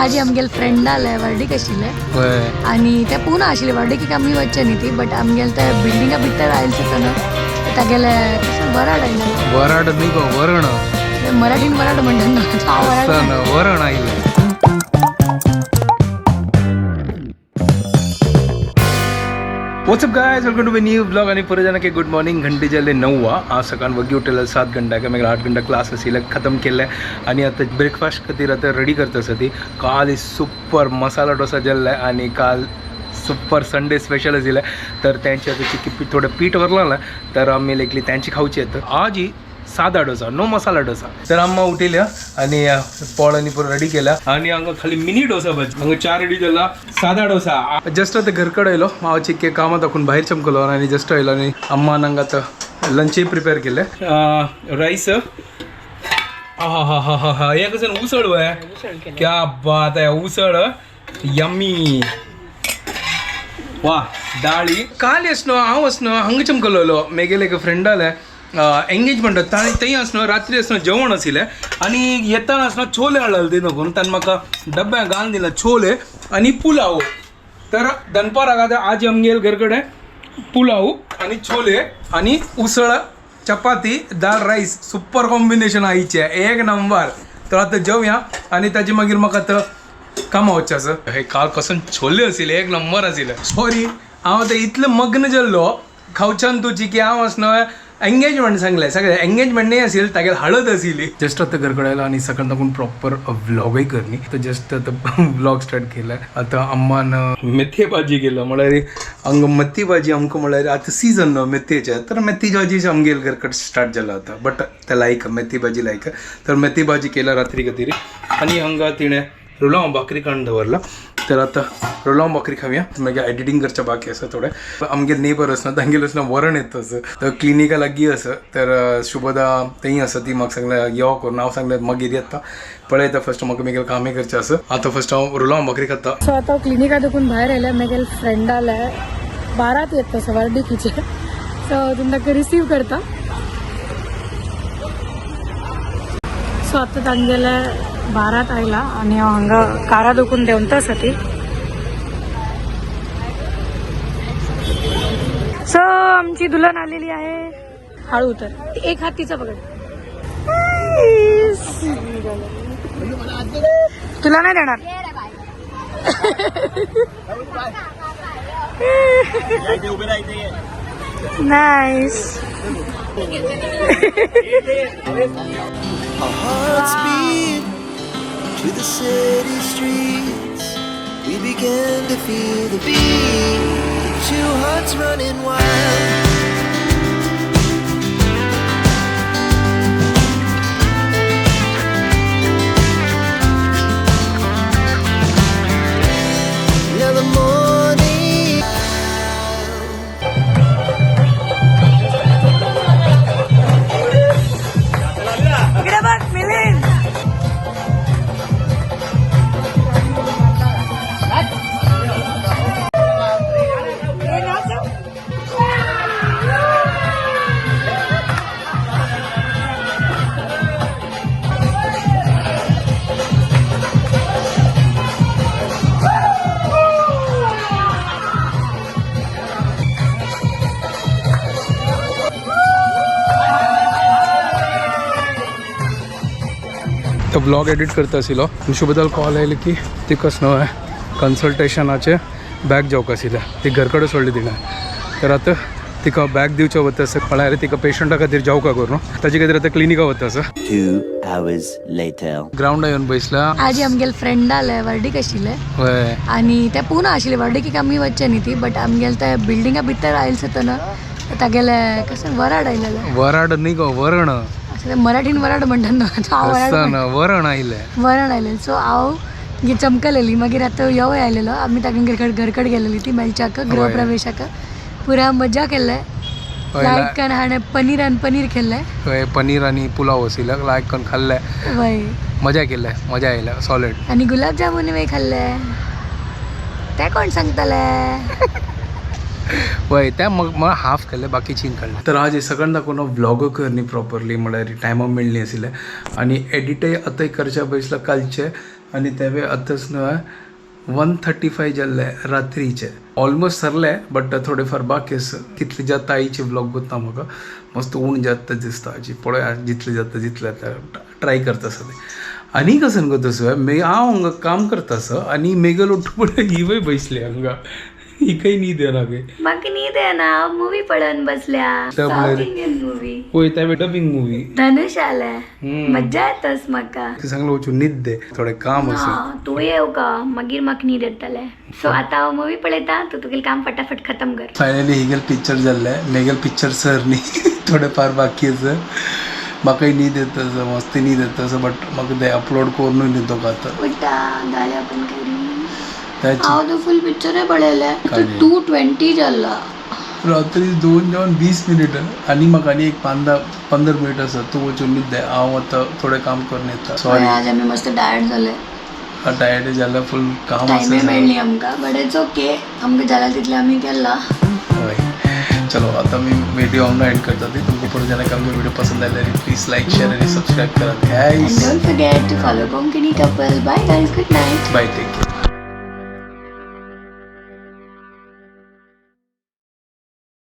आजी आमगेले फ्रेंडाले वर्डीक आशिल्ले आनी ते पुना आशिल्ले वर्डीक आमी वचचे न्ही ती बट आमगेले ते बिल्डिंगा भितर आयले सुद्दां तागेले कशें वराड आयले. वराड न्ही गो, वरण. मराठीन वराड म्हणटात ना. वरण आयलें. What's up guys, welcome to my new blog. आणि परत जाना की गुड मॉर्निंग. घंटे जाले 9. आज सकाळ वगी उठले 7 घंटा का मागीर 8 घंटा क्लास आशिल्ले खतम केले आणि आता ब्रेकफास्ट खातीर आता रेडी करता आसा ती. काल सुपर मसाला डोसा जाल्ले आणि काल सुपर संडे स्पेशल आशिल्ले तर त्यांची आता चिकी थोडं पीठ वरला तर आम्ही लेखली त्यांची खावची येतं. आज ही साधा डोसा, नो मसाला डोसा. तर आम्हा उठेल्या आणि पोळ आणि पुरं रेडी केला आणि हांगा खाली मिनी डोसा भाजी हांगा 4 रेडी जाला साधा डोसा. जस्ट आता घरकडे आयलो हांव चिक्के कामां दाखवून भायर चमकलो आणि जस्ट आयलो आणि अम्मान हांगा आतां लंचय प्रिपेर केलें. रायस हा हा हा हा हा हे कसं उसळ वय, क्या बात आहे, उसळ यम्मी. वा डाळी काल आसनो हांव आसनो हांगा चमकलोलो मेगेले एक फ्रेंडाले एंगेजमेंट ताणें थंय आसनो रात्री आसनो जेवण आशिल्लें आनी येताना आसनो छोले हाडलेले ती नको ताणें म्हाका डब्या घालून दिला छोले आनी पुलाव. तर दनपाराक आतां आज आमगेर घर कडेन पुलाव आनी छोले आनी उसळ चपाती दाल रायस सुपर कॉम्बिनेशन आईचें एक नंबर. तर आतां जेवया आनी ताजे मागीर म्हाका आतां कामां वचचें आसा. हे काल कसून छोले आशिल्ले एक नंबर आशिल्ले. सॉरी हांव आतां इतलें मग्न जाल्लो खावच्यान तुजी की हांव आसनो एंगेजमेंट सांगलें सगळें एंगेजमेंट न्ही आशिल्ली तागेली हळद आशिल्ली. जस्ट आतां घरकडे आयलो आनी सकाळ ताकून प्रॉपर व्लॉगय कर न्ही तर जस्ट आतां व्लॉग स्टार्ट केला. आतां अम्मान मेथये भाजी केला म्हळ्यार हांगा मेथी भाजी आमकां म्हळ्यार आतां सिजन न्हू मेथयेचें तर मेथी भाजी आमगेर घरकडे स्टार्ट जाला आतां. बट ते लायक मेथी भाजी लायक तर मेथी भाजी केला रात्री खातीर आनी हांगा तिणें रुलाव भाकरी काडून दवरला. तर आतां रुलाव भाकरी खावया. मागीर एडिटींग करचें बाकी आसा थोडें. आमगेर नेबर आसा तांगेर आसना वरण येता आसा तर क्लिनिका लागीं आसा तर शुभदा थंय आसा ती म्हाका सांगलें यो करून. हांव सांगलें मागीर येता पळयता फर्स्ट म्हाका मागीर कामय करचें आसा. आतां फर्स्ट हांव रुलाव भाकरी खाता. सो आतां क्लिनिका देखून भायर आयले मागीर फ्रेंडाले बारात येता सो वर्डीकीचे सो तुमी ताका रिसीव करता. सो आतां तांगेले बारात आयला आनी हांव हांगा कारा दुखून देंवता आसा ती. सो आमची दुल्हन आलेली आहे. हळू तर एक हात तिचा पकड. तुला नाही देणार. Nice. Our hearts beat to the city streets. We began to feel the beat. Two hearts running wild. Now the morning. इकडे बघ मिलिंद. हे नाच. तो ब्लॉग एडिट करता आशिल्लो आनी शुभदाल कॉल आयलो की तिका न्हय कन्सल्टेशनाचें बॅग जावंक आशिल्लें ती घर कडेन सोडली तिणें. तर आतां तिका बॅग दिवचें वता आसा म्हळ्यार तिका पेशंटा खातीर जावका करून ताजे खातीर आतां क्लिनिका वता आसा. 2 hours later. ग्रावंडा येवन बसला. आजी आमगेले फ्रेंडाले वर्डीक आशिल्ले हय आनी ते पुना आशिल्ले वर्डीक आमी वचचे न्ही ती बट आमगेले ते बिल्डिंगा भितर आयले सुद्दां तागेले कशें वराड आयलेले. वराड न्ही गो, वरण. अशें मराठीन वराड म्हणटात न्हू हांव वराड असं ना, वरण आयलें. वरण आयलें. सो हांव गे चमकलेली मागीर आतां यो आयलेलो आमी तांगे घरकड गेलेली ती मेलच्याक गृहप्रवेशाक पुरा मजा केल्ले. हय, लायक हाणें पनीर आनी पनीर केल्लें. हय पनीर आनी पुलाव आशिल्लो लायक करून खाल्ले. वय मजा केल्ले, मजा आयल्या सॉलिड. आनी गुलाबजामुन बी खाल्ले ते कोण सांगतले. वय त्या मग मग हाफ खाल्ले बाकी चीन खाल्ले. तर आज सगळ्यां दाखोवन व्लॉग कर न्ही प्रॉपरली म्हळ्यार टायमा मेळ्ळी आशिल्लें आनी एडिटय आतां करच्या बसला कालचे. आणि तेवे आतांच न्हय 1:35 जाल्ले रात्रीचे. ऑलमोस्ट सरले बट थोडेफार बाकी आसा. कितले जाता आईचे ब्लॉग गुता म्हाका मस्त ऊन जाता दिसता जी पळय जितले जाता जितले जाता ट्राय करता सगळें. आनी कसं गो तसं मे हांव हांगा काम करता आसा आनी मेगल उठून पळय हिवय बसली हांगा, हिकय न्हीद येना गे. म्हाका न्हीद येना, हांव मुवी पळोवन बसल्या. त्या सावथ म्हळ्यार- इंडियन मुवी. पळय त्या डबिंग मुवी. धनुष आलाय, मज्जा येतास म्हाका. सांगलो वचून न्हीद दे, थोडें काम आसा. हा, तूं येव का मागीर म्हाका न्हीद येतले. सो आतां हांव मुवी पळयता, तूं तुगेलें काम फटाफट खतम कर. फायनली हिगेल पिक्चर जाल्ले, मेगेल पिक्चर सर न्ही, थोडे फार बाकी आसा. म्हाकाय न्हीद येता आसा, मस्त न्हीद येता आसा, बट म्हाका ते अपलोड करूनय न्हिदोंक आतां. उठा गाळ्या पण करी. त्याची हांव तो फूल पिक्चर पळयलें. काय? 2:20 जाल्ला. रात्री 2 जावन 20 मिनिट आनी म्हाका आनी एक 15 मिनिट आसा. तूं वचून न्हीद दे, हांव आतां थोडें काम करून येता. सॉरी. आज आमी मस्त डायट जाले. टायर्ड जाल्यार फूल काम टायमय आसा. मेळ्ळी आमकां, बट it's okay, आमकां जाला तितलें आमी केलां. हय, चलो आता मी व्हिडिओ हांगा एंड करता. ती तुमकां परत जाल्यार आमचो व्हिडिओ पसंद आयल्यार प्लीज लायक, शेअर आनी सबस्क्रायब करात And guys. don't forget to follow Konkani Couple. Bye guys, good night. Bye, take care.